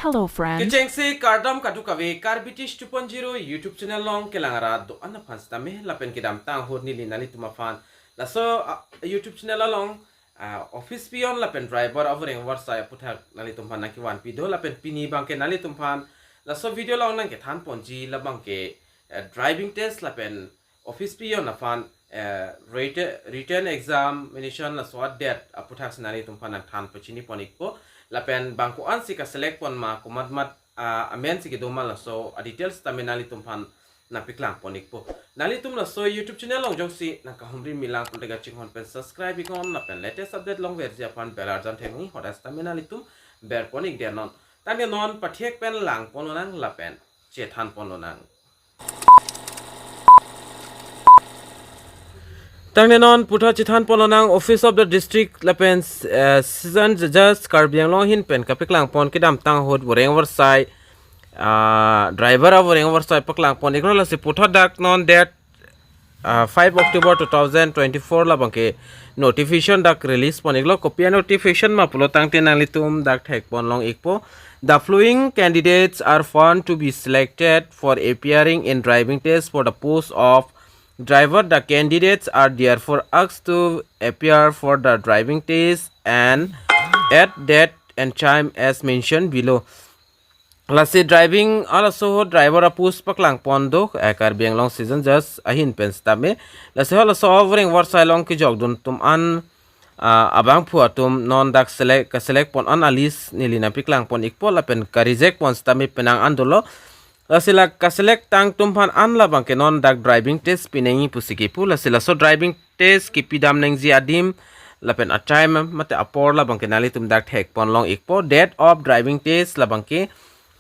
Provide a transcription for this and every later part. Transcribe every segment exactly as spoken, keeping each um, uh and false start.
Hello, friends. Kechengsi kardom kadokave Karbi Tish two point zero YouTube channel along kelang arat do-an aphan sitame lapen kedamtang ahut neli nanglitum aphan laso, ah, YouTube channel along, ah, office peon lapen driver avoreng avarsai aputhak nanglitum aphan nangkevanpi do lapen pini abangke nanglitum aphan laso video along nangkethan ponji labangke, eh, driving test lapen office peon aphan, eh, written, written examination laso a-date aputhak si nanglitum aphan nangthan pachini pon ikpo lapen bang ko-ansi kaselect pon ma komat mat, ah, amen si kedo ma laso a-details tame nanglitum aphan nangpeklang pon ikpo. Nanglitum laso YouTube channel along jongsi nangkahumri milang pulote kachinghon pen subscribe iknon lapen latest update longverji aphan bell arjan thekni hodas tame nanglitum ber pon ik dia non. Tangte non pathek pen lang pon lonang lapen chethan pon lonang. Tangte non puthot chethan pon lonang Office of the District lapen, eh, Session Judge Karbi Anglong ahin pen kapeklang pon kedamtang ahut voreng avarsai, ah, driver avoreng avarsai paklang pon iklo lasi puthot dak non date, ah, five October two thousand twenty-four labangke notification dak release pon iklo. Kopi a-notification ma pulo tangte nanglitum dak thek pon long ikpo. The following candidates are found to be selected for appearing in driving test for the post of driver. The candidates are therefore asked to appear for the driving test and at date and time as mentioned below. Lasi driving halaso driver a-post paklang pon do, eh, Karbi Anglong Session Judge ahin pen sitame. Lasi halaso avoreng avarsai along kejokdun atum an, ah, abangphu atum non dak select, kaselect pon an a-list neli nangpeklang pon ikpo lapen ka-reject pon sitame penang an dolo. Lasi la kaselect tang atum aphan an labangke non dak driving test pinangji pusi kipu. Lasi laso driving test kepidam nangji adim lapen a-time mate apor labangke nanglitum dak thek pon long ikpo. Date of driving test labangke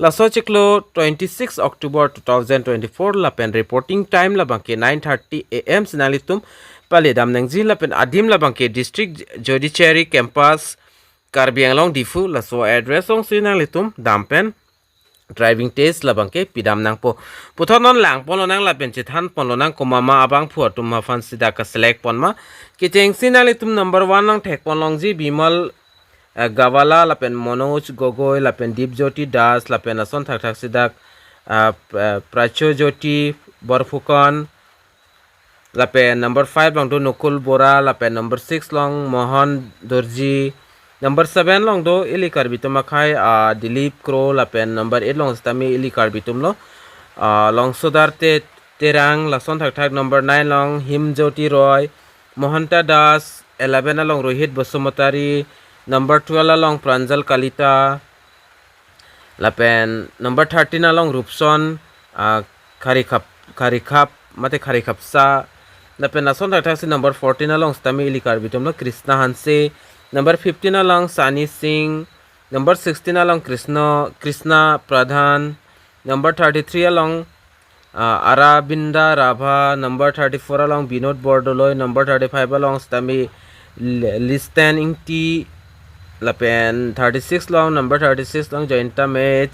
laso chiklo twenty-six October two thousand twenty-four lapen reporting time labangke nine thirty A M si nanglitum paledam nangji lapen adim labangke District Judiciary Campus, Karbi Anglong, Diphu. Laso address alongsi nanglitum dam pen driving test labangke pidam nangpo. Puthot non lang pon lonang lapen chethan pon lonang komat ma abangphu atum aphan si dak kaselect pon ma. Kechengsi nanglitum number one along thek pon longji Bimal, eh, Gawala lapen Manoj Gogoi lapen Dipjyoti Das lapen lason thakthak si dak, ah, P-, Prachojyoti Borphukan, lapen number five along do Nukul Bora, lapen number six along Mohan Dorji, number seven along do ili Karbi atum akhei, ah, Dilip Kro, lapen number eight along sitame ili Karbi atum lo, ah, Longsodar Te-, Terang, lason thakthak. Number nine along Himjyoti Roy, Mohanta Das, eleven along Rohit Basumatary, number twelve along Pranjal Kalita, lapen number thirteen along Rupson, ah, Kharikhap, Kharikhap, mate Kharikhapsa. Lapen lason thakthak si number fourteen along sitame ili Karbi atum lo Krishna Hanse. Number fifteen along Sani Singh. Number sixteen along Krishna, Krishna Pradhan. Number thirty-three along, ah, Arabinda Rabha, number thirty-four along Binod Bordoloi, number thirty-five along sitame L-, Listen Ingti, lapen thirty-six along, number thirty-six along Jayanta Mech,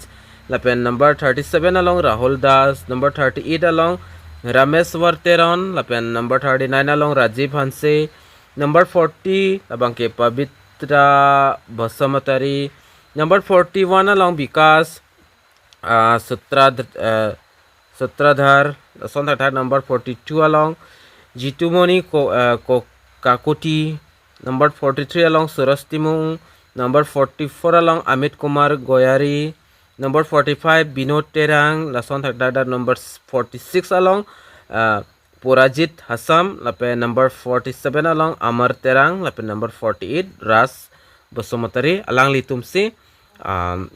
lapen number thirty-seven along Rahul Das, number thirty-eight along Rameshwar Teron, lapen number thirty-nine along Rajiv Hanse, number forty labangke Pabitra Basumatary, number forty-one along Bikas, ah, Sutra, ah, Sutradhar, lason thakthak. Number forty-two along Jitumoni Ko-, ah, Ko-, Kakuti, number forty-three along Suraj Timung, number forty-four along Amit Kumar Goyari, number forty-five Binod Terang, lason thakthak. Number forty-six along, ah, Purajit Hasam, lapen number forty-seven along Amar Terang, lapen number forty-eight Raj Basumatary. Alanglitum si, um,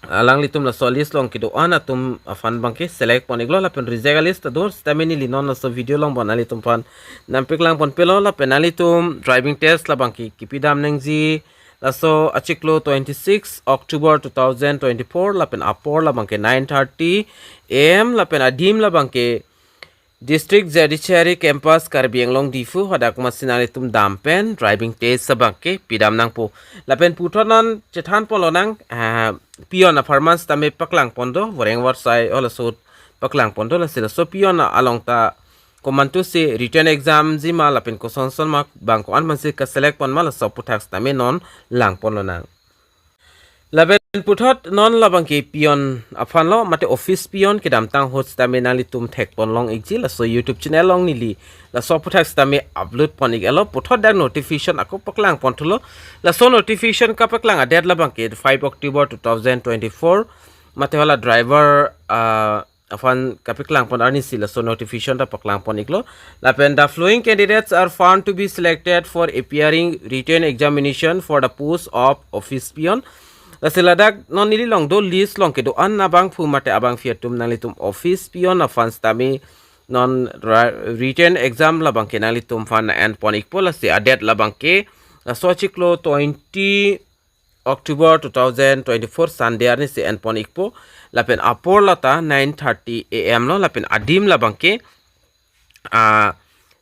alanglitum laso list along kedo-an atum aphan abangke select pon iklo lapen reject a-list ta do sitame neli non laso video along bon nanglitum aphan nangpeklang pon pelo lapen nanglitum driving test labangke kepidam nangji laso achiklo twenty-six October two thousand twenty-four lapen apor labangke nine thirty A M lapen adim labangke District Judiciary Campus Karbi Anglong Diphu hadak masi nanglitum dam pen driving test abangke pidam nangpo. Lapen puthot non chethan pon lonang, ah, peon apharman sitame paklang pon do, voreng varsai halaso ahut paklang pon do, lasi laso peon along ta komantusi written exam ji ma lapen kosonson ma bang ko-an masi kaselect pon ma laso aputhak sitame non lang pon lonang. Lapen puthot non labangke peon aphanlo, mate office peon kedamtang ahut sitame nanglitum thekpon long ikji, laso YouTube channel along neli laso aphuthak sitame upload pon ik-etlo. Puthot dak notification ako paklang pon thulo. Laso notification kapaklang a-date labangke five October two thousand twenty-four, mate hala driver, ah, aphan kapaklang pon arnisi laso notification ta paklang pon iklo. Lapen the following candidates are found to be selected for appearing written examination for the post of office peon. Lasi ladak non neli along do list along kedo-an abangphu mate abangpi atum nanglitum office peon aphan sitame non ra-, written exam labangke nanglitum aphan en pon ikpo. Lasi a-date labangke laso achiklo twenty October two thousand twenty-four Sunday arnisi en pon ikpo. Lapen apor lata nine thirty A M lo, lapen adim labangke, ah,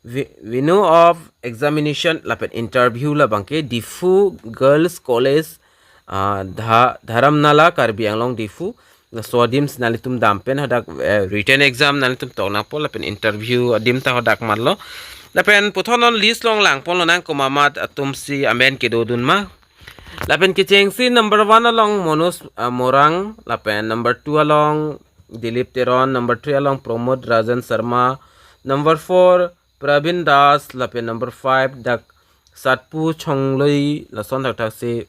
ve-, venue of examination lapen interview labangke Diphu Girls College, ah, Dha-, Dharamnala, Karbi Anglong, Diphu. Laso adim si nanglitum dam pen hadak, eh, written exam nanglitum tong nangpo, lapen interview adim ta hadak matlo. Lapen puthot non list along lang ponlonang komat atum si amen kedodun ma. Lapen kechengsi number one along Manoj, ah, Morang, lapen number two along Dilip Teron, number three along Pramod Rajan Sharma, number four Pravin Das, lapen number five dak Satpu Chongloi, lason thakthaksi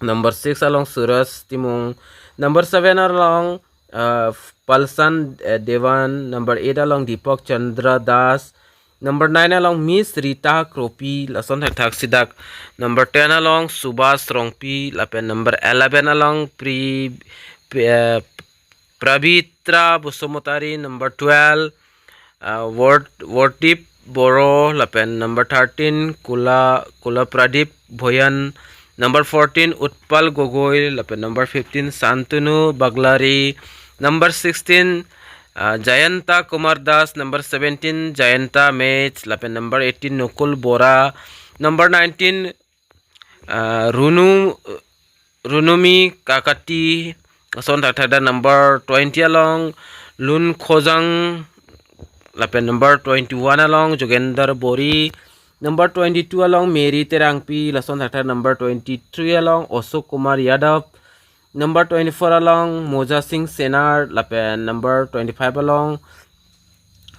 number six along Suraj Timung, number seven along, ah, Palsan, eh, Dewan, number eight along Deepak Chandra Das, number nine along Miss Rita Kropi, lason thakthaksi dak number ten along Subhas Rongpi, lapen number eleven along Pri, Pri, eh, Prabitra Basumatari, number twelve, ah, Word, Wordip Boro, lapen number thirteen Kula, Kula Pradip Bhoyan, number fourteen Utpal Gogoi, lapen number fifteen Santanu Baglari, number sixteen, ah, Jayanta Kumar Das, number seventeen Jayanta Mech, lapen number eighteen Nukul Bora, number nineteen, ah, Runu, Runumi Kakati, lason thakthak dak number twenty along Lun Khojang, lapen number twenty-one along Jogender Bori, number twenty-two along Mary Terangpi, lason thakthak number twenty-three along Ashok Kumar Yadav, number twenty-four along Moja Singh Senar, lapen number twenty-five along,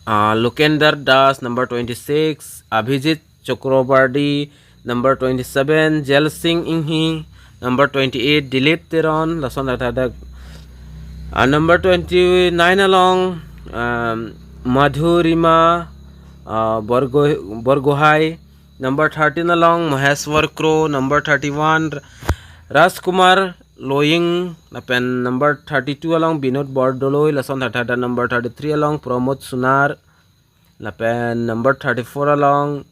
ah, Lokender Das, number twenty-six Abhijit Chakrabarty, number twenty-seven Jel Singh Inghi, number twenty-eight Dilip Teron, lason thakthadak, ah, number twenty-nine along, um, Madhurima, ah, Borgo-, Borgohai, number thirteen along Maheshwar Kro, number thirty-one Rajkumar Loying, lapen number thirty-two along Binod Bordoloi, lason thakthadak number thirty-three along Pramod Sunar, lapen number thirty-four along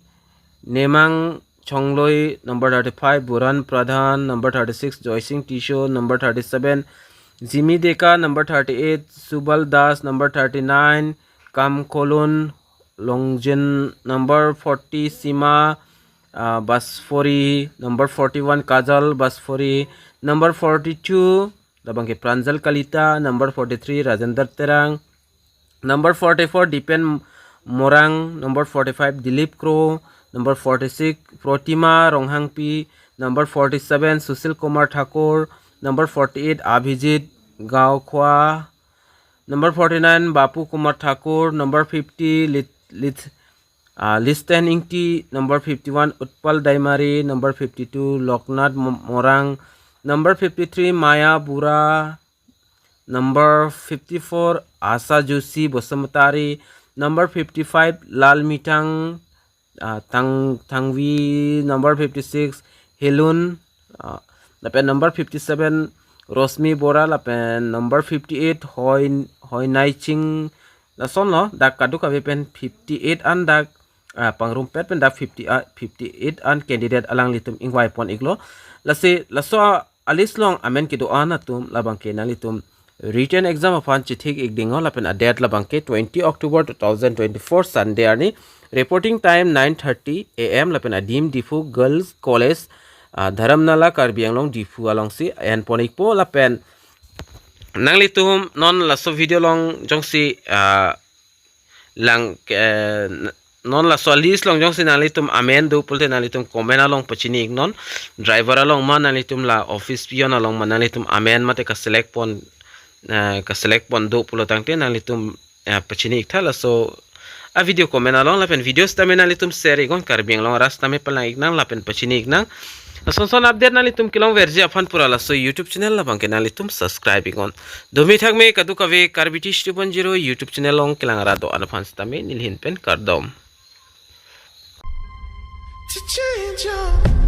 Nemang Chongloi, number thirty-five Buran Pradhan, number thirty-six Joysing Tisso, number thirty-seven Jimmy Deka, number thirty-eight Subal Das, number thirty-nine Kamkolun Longjin, number forty Sima, ah, Basfori, number forty-one Kajal Basfori, number forty-two labangke Pranjal Kalita, number forty-three Rajendra Terang, number forty-four Dipen Morang, number forty-five Dilip Kro, number forty-six Protima Ronghangpi, number forty-seven Sushil Kumar Thakur, number forty-eight Abhijit Gaokhwa, number forty-nine Bapu Kumar Thakur, number fifty Lit, Lit, ah, Listen Ingti, number fifty-one Utpal Daimari, number fifty-two Loknath Mo-, Morang, number fifty-three Maya Bura, number fifty-four Asha Joshi Basumatari, number fifty-five Lal Mithang, ah, Thang, Thangvi, number fifty-six Helun, ah, lapen number fifty-seven Rosmi Bora, lapen number fifty-eight Hoi, Hoi Nai Ching, lasonlo dak kadokave pen fifty-eight an dak, ah, pangrumpet pen dak fifty, ah, fifty-eight an candidate alanglitum ingvai pon iklo. Lasi laso a-list along amen kedo-an atum labangke nanglitum written exam aphan chethik ik dingho, lapen a-date labangke twenty October two thousand twenty-four Sunday arni, reporting time nine thirty A M, lapen adim Diphu Girls College, ah, Dharamnala, Karbi Anglong, Diphu alongsi en pon ikpo. Lapen nanglitum non laso video along jongsi, ah, lang, eh, n-, non laso a-list along jongsi nanglitum amen do pulote nanglitum comment along pachini iknon. Driver along ma nanglitum la office peon along ma nanglitum amen mate ka-select pon, eh, ka-select pon do pulo tangte nanglitum, eh, pachini iktha laso a-video comment along lapen video sitame nanglitum share iknon, Karbi Anglong arat sitame palang iknang lapen pachini iknang. Lason son update nanglitum kelongverji aphan pura laso YouTube channel labang ke nanglitum subscribe iknon. Domi thakme kadokave Karbi Tish two point zero YouTube channel along kelang rat do-an aphan sitame neli ahin pen kardom. To change your